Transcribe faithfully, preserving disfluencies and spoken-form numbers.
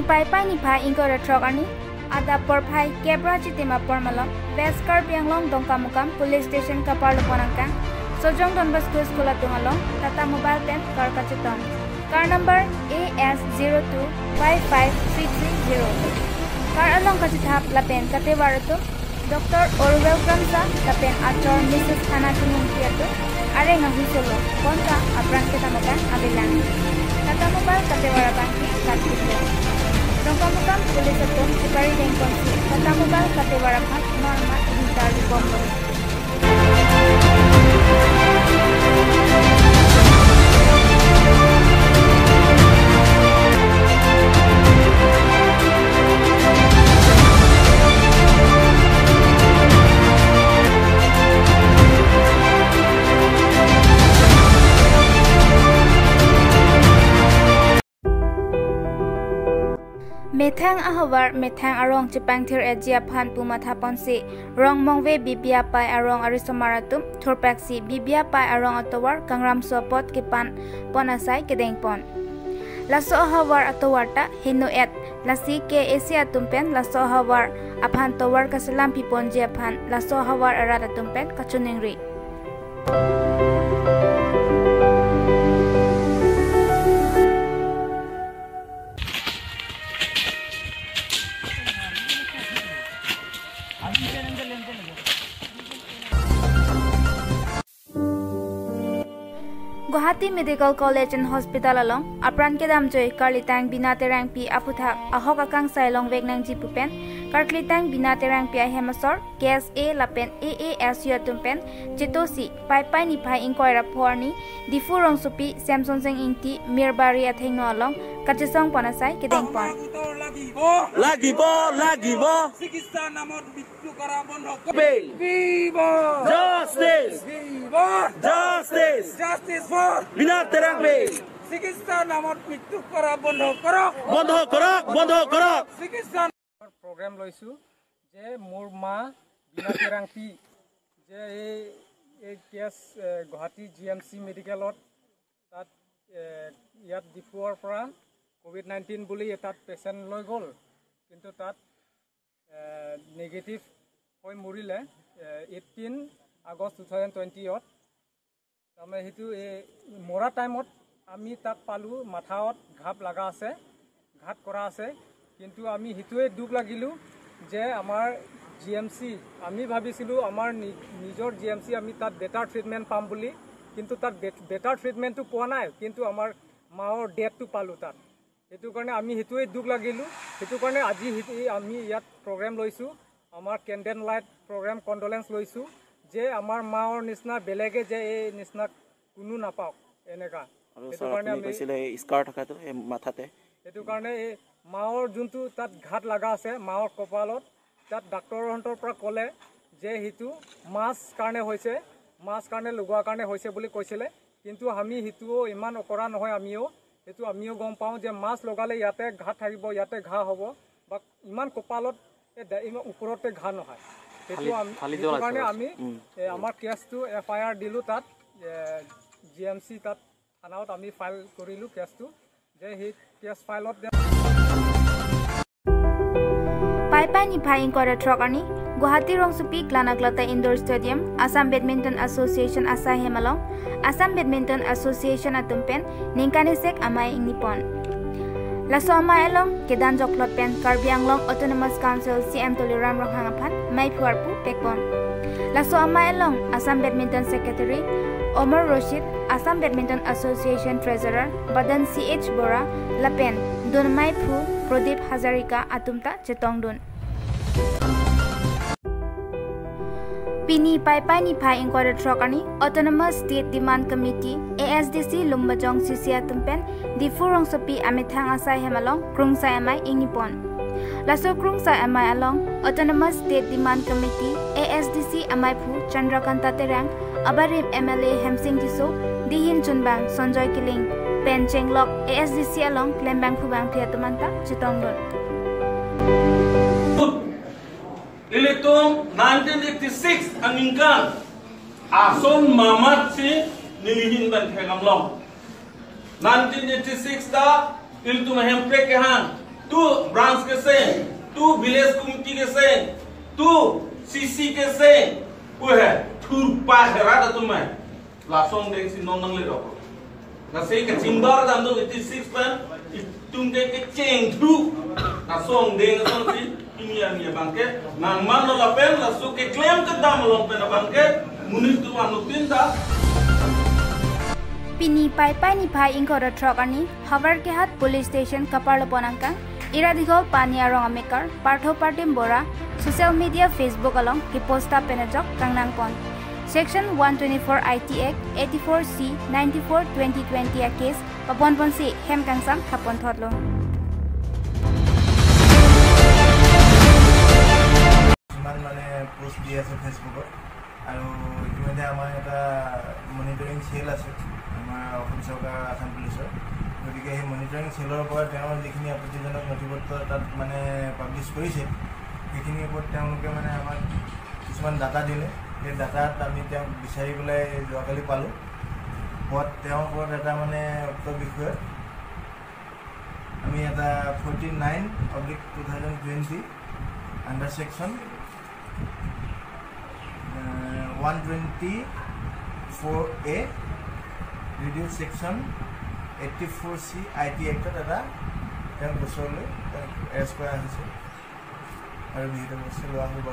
Paipai niphai ingkoi ra throk arni adap porphai kep ra chitim apor malom West Karbi Anglong Dongkamukam Police Station kaparlo pon angkang Sojong Don Bosco School atung along Tata Mobile pen car kachetong, car number A S zero two five five three three zero. Car along kachethap lapen katevar atum Doctor Orwell Kramsa lapen achor Missus Hana Chunungpi atum areng ahuso lo, bonta apran kedam akan avelang. Tata Mobile katevar abangke katpiklo. Dongkamukam Police atum chipari dengponsi Tata Mobile katevar aphan norma intar bomlo. Methang ahavar methang arong chepangthir-etji aphan pu mathaponsi Rongmongve Bibiapai arong arisomar atum thurpaksi Bibiapai arong atovar Kangram Sopot kepan pon asai kedengpon. Laso ahavar atovar ta heno-et, lasi K A A C atum pen laso ahavar aphan tovar kaselam piponji aphan laso ahavar arat atum pen kachiningri. Guwahati Medical College and Hospital along apran kedamjoi karlitang Bina Terangpi aphuthak ahok akangsai longvek nangji pu pen karklitang Bina Terangpi ahem asor K S A lapen A A S U atum pen chetosi Paipai niphai ingkoi ra pho arni Diphu rongsopi Semsonsing Ingti Mirbari athengno along kachesong pon asai kedengpon. Lagibo, lagibo. চিকিৎসা নামত মৃত্যু কৰা বন্ধ কৰ। Bail. Viva! Justice! Viva! Justice! Justice for Bina Terangpi! চিকিৎসা নামত মৃত্যু কৰা বন্ধ কৰক। বন্ধ কৰক, বন্ধ কৰক। চিকিৎসা প্ৰগ্ৰেম লৈছোঁ যে মোৰ মা বিনা তেৰাংপি যে এই, এই কেছ, এ, গুৱাহাটী জি এম চি মেডিকেলত তাত, এ, ইয়াত ডিফুৰ পৰা কভিড নাইণ্টিন বুলি তাত পেচেণ্ট লৈ গ'ল, কিন্তু তাত, এ, নিগেটিভ হৈ মৰিলে, এ, এইটিন আগষ্ট টু থাউজেণ্ড টুৱেণ্টিত। তাৰমানে সেইটো এই মৰা টাইমত আমি তাত পালোঁ, মাথাত ঘাপ লগা আছে, ঘাট কৰা আছে। কিন্তু আমি সেইটোৱে দুখ লাগিলোঁ যে আমাৰ জি এম চি, আমি ভাবিছিলোঁ আমাৰ নি-, নিজৰ জি এম চি আমি তাত বেটাৰ ট্ৰিটমেণ্ট পাম বুলি, কিন্তু তাত বে-, বেটাৰ ট্ৰিটমেণ্টটো পোৱা নাই, কিন্তু আমাৰ মাৰ ডেথটো পালোঁ তাত। সেইটো কাৰণে আমি সেইটোৱে দুখ লাগিলোঁ। সেইটো কাৰণে আজি সেই-, এই আমি ইয়াত প্ৰগ্ৰেম লৈছোঁ, আমাৰ কেণ্ডেল লাইট প্ৰগ্ৰেম, কণ্ডলেঞ্চ লৈছোঁ যে আমাৰ মাৰ নিচিনা বেলেগে যে এই নিচিনা কোনো নাপাওক এনেকা। আৰু সেইটো ছাৰ, কাৰণে আপুনি আমি কৈছিলে এই স্কাৰ থকাটো এই মাথাতে। সেইটো কাৰণে এই মাৰ যোনটো তাত ঘাট লগা আছে, মাৰ কপালত, তাত ডাক্তৰহঁতৰ পৰা ক'লে যে সেইটো মাছ কাৰণে হৈছে, মাছ কাৰণে লগোৱাৰ কাৰণে হৈছে বুলি কৈছিলে। কিন্তু আমি সেইটোও ইমান অকৰা নহয়, আমিও সেইটো আমিও গম পাওঁ যে মাছ লগালে ইয়াতে ঘাট থাকিব, ইয়াতে ঘা হ'ব, বা ইমান কপালত এই ডা-, ইমান ওপৰতে ঘা নহয়। সেইটো ফালি, আমি, ফালি সেইটো যোৱা কাৰণে আছে। আমি, উম। এ, আমাৰ কেছটো এফ আই আৰ দিলোঁ তাত, এ, জি এম চি তাত থানাত আমি ফাইল কৰিলোঁ কেছটো, যে সেই কেছ ফাইলত দে- Paipai niphai ingkoi ra throk arni Guwahati rongsopi Klanaklata Indoor Stadium, Assam Badminton Association asai hem along Assam Badminton Association atum pen ningkan isi amei ingnipon. Laso amei along kedan joklot pen Karbi Anglong Autonomous Council C E M Tuliram Ronghang aphan meiphu arpu pekpon. Laso amei along Assam Badminton Secretary Omar Rashid, Assam Badminton Association Treasurer Badan C H Bora lapen dun meiphu Pradip Hazarika atum ta chetongdun. Pini Paipai niphai ingkoi ra throk arni Autonomous State Demand Committee, A S D C Lumbajong C C atum pen Diphu rongsopi amethang asai hem along krungsai amei ingnipon. Laso krungsai amei along Autonomous State Demand Committee, A S D C ameiphu Chandrakanta Terang, abarim M L A Hemsing Tisso, dihin chunbang Sanjoy Killing pen chenglok A S D C along klembangphu bangphi atum anta chetongdun. Ilitum nineteen eighty-six aningkan ason mamat si nelihin pen theklong. Nineteen eighty-six ta ilitum hemprek kehang. Tu branch keseng, tu village committee keseng, tu C C keseng, pu he, thurpa herat atum he. Laso angdeng si non nangle rok. Lasi kachimbar dam do eighty six pen, itum ke kecheng thu. Laso angdeng asonsi, pini arni abangke, nangmanlo lapen, laso keklem kedam along pen abangke, monit atum anuttin ta. Pini Paipai niphai ingkoi ra throk arni, Howraghat Police Station kaparlo pon angkang, Ira Dighol Pani arong amekar, Partho Pratim Bora, social media Facebook along, keposta pen ajok kangnang pon. Section one twenty-four I T Act, eighty-four C, ninety-four, twenty twenty a case, papon ponsi, hem kangsam, thapon thotlo. কিছুমান মানে পোষ্ট দি আছে ফেচবুকত। আৰু ইতিমধ্যে আমাৰ এটা মনিটৰিং চেল আছে আমাৰ অসম চৰকাৰ, আছাম পুলিচৰ। গতিকে সেই মনিটৰিং চেলৰ পৰা তেওঁৰ যিখিনি আপত্তিজনক নথি পত্ৰ তাত মানে পাব্লিছ কৰিছে, সেইখিনিৰ ওপৰত তেওঁলোকে মানে আমাক কিছুমান ডাটা দিলে। সেই ডাটাত আমি তেওঁক বিচাৰি পেলাই যোৱাকালি পালোঁ। পোৱাত তেওঁৰ ওপৰত এটা মানে উক্ত বিষয়ত আমি এটা forty nine oblique two thousand twenty under section one twenty four A, reduced section eighty four C I T Actত এটা তেওঁ গোচৰলৈ তেওঁক এৰেষ্ট কৰা হৈছে আৰু বিহিত ব্যৱস্থা লোৱা হ'ব।